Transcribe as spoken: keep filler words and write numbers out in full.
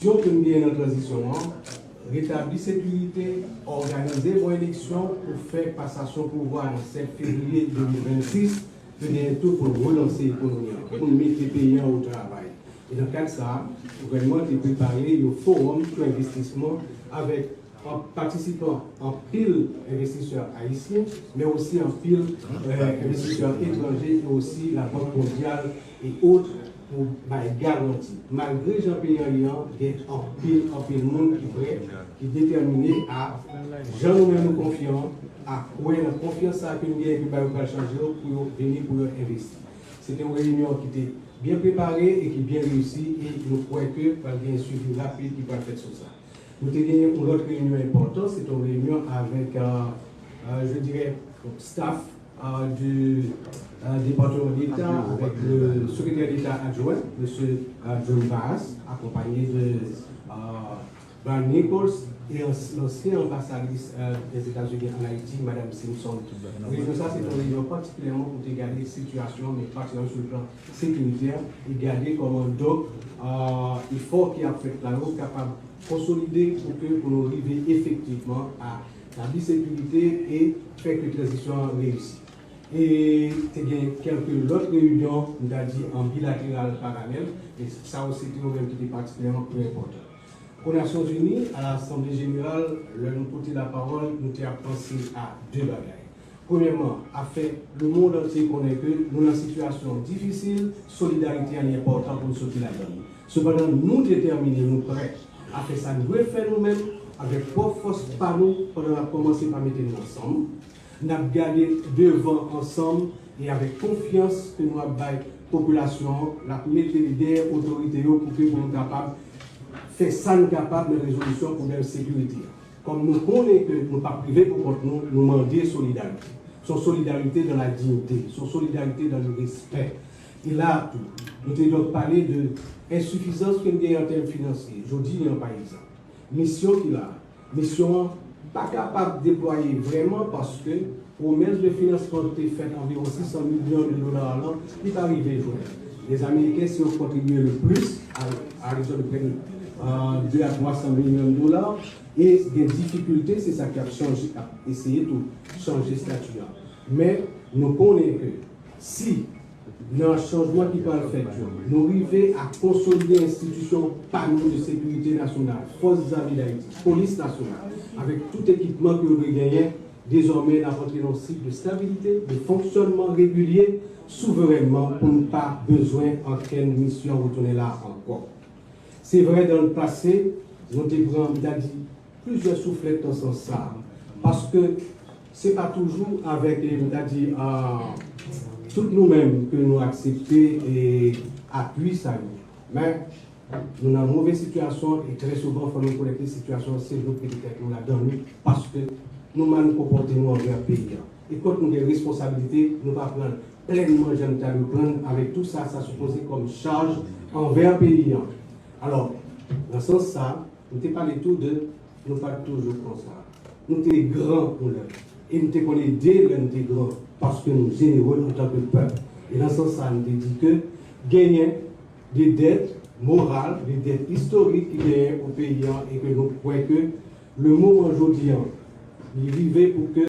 Vizyon ke m genyen nan tranzisyon an, retabli sekirite, òganize bon eleksyon pou fè pasasyon pouvwa nan sèt fevriye de mil vennsis, ke genyen tou pou n relanse ekonomi an, pou n mete peyi an o travay. E nan kad sa a, gouvènman an te prepare yon fowòm sou envestisman avèk an patisipan anpil envestisè ayisyen, men osi anpil envestisè etranje e osi Labank Mondyal e ot pou bay garanti. Malgre jan peyi an ye an, gen anpil, anpil moun ki prè, ki detèmine a jan nou menm nou konfyan, a kwè nan konfyans sa ke nou genyen ke bagay yo pral chanje yo pou yo vini pou yo envesti. Se te yon reyinyon ki te byen prepare e ki byen reyisi e nou kwè ke pral gen swivi rapid ki pral fèt sou sa. Nou te gen yon lòt reyinyon enpòtan, se te yon reyinyon avèk, euh, euh, je dirais, staff euh, du euh, département d'État avec le secrétaire d'État adjoint, M. John Barras, accompagné de euh, Brian Nichols et l'ancien ambassadrice euh, des États-Unis en Haïti, Mme Simpson. Reyinyon sa se yon reyinyon patikilyèman pou te gade sitiyasyon, men patikilyèman sou le plan sécuritaire, e gade kòman donk euh, efò ki ap fèt la yo kapab konsolide pou ke pou nou rive efektivman a tabli sekirite e fè ke tranzisyon an reyisi. E te gen kèlke lòt reyinyon, m ta di an bilateral paralèl, e sa osi te yon rèl ki te patikilyèman trè enpòtan. O Nasyonzini, a Asanble Jeneral, lè nou pote lapawòl, nou te ap panse a de bagay. Premyèman, a fè lemonn antye konnen ke nou nan sitiyasyon difisil, solidarite an li enpòtan pou n soti ladan li. Sepandan, nou detèmine, nou prè a fè sa n dwe fè nou menm, avèk pwòp fòs pa nou, pandan n ap kòmanse pa mete nou ansanm. N ap gade devan ansanm e avèk konfyans ke nou ap bay popilasyon an, n ap mete li dèyè otorite yo pou ke pou nou kapab fè sa n kapab nan rezolisyon pwoblèm sekirite a. Kòm nou konnen ke nou p ap rive pou kont nou, nou mande solidarite. Se yon solidarite dans la dignité, se yon solidarite dans le respect. E la a tou, nou te donk pale de ensifizans ke n genyen an tèm finansye. Jodi a, pa egzanp, misyon ki la a, misyon an pa kapab deplwaye vrèman paske pwomès de finansman ki te fèt anviwon sis san milyon de dola lan, li pa rive jwenn. Les Américains, c'est eux qui contribuent le plus, à, à raison de près de euh, de a twa san milyon dola, e gen difikilte, se sa k ap chanje, k ap eseye tou chanje stati a. Men, nou konnen ke si nan chanjman ki pral fèt yo, nou rive a konsolide enstitisyon pa nou de sekirite nasyonal, Fòs Zame Dayiti, Polis Nasyonal, avèk tout ekipman ke yo dwe genyen, dezòmè n ap antre nan yon sik de stabilite, de fonksyònman regilye, souverènman, pou n pa bezwen ankenn misyon retounen la ankò. Se vre, dan le pase, nou te pran, m ta di, plizyè souflèt nan sans sa a. Paske se pa toujou avèk, m ta di, ah, tout nou menm ke nou aksepte e apui sa yo. Men, nou nan move sitiyasyon e trè souvan fò nou rekonèt ke sitiyasyon an se nou ki mete tèt nou ladan li paske nou mal konpòte nou anvè peyi an. E kot nou gen responsabilite, nou pa pran l plènman jan n ta dwe pran l avèk tou sa sa sipoze kòm chaj anvè peyi an. Alò, nan sans sa, nou te pale tou de nou pa t toujou konsa. Nou te gran yon lè. E nou te konn ede lè nou te gran, paske nou jenere antanke pèp. E nan sans sa, nou te di ke genyen de dèt moral, de dèt istorik ki genyen pou peyi an e ke nou kwè ke le moman jodi an, li rive pou ke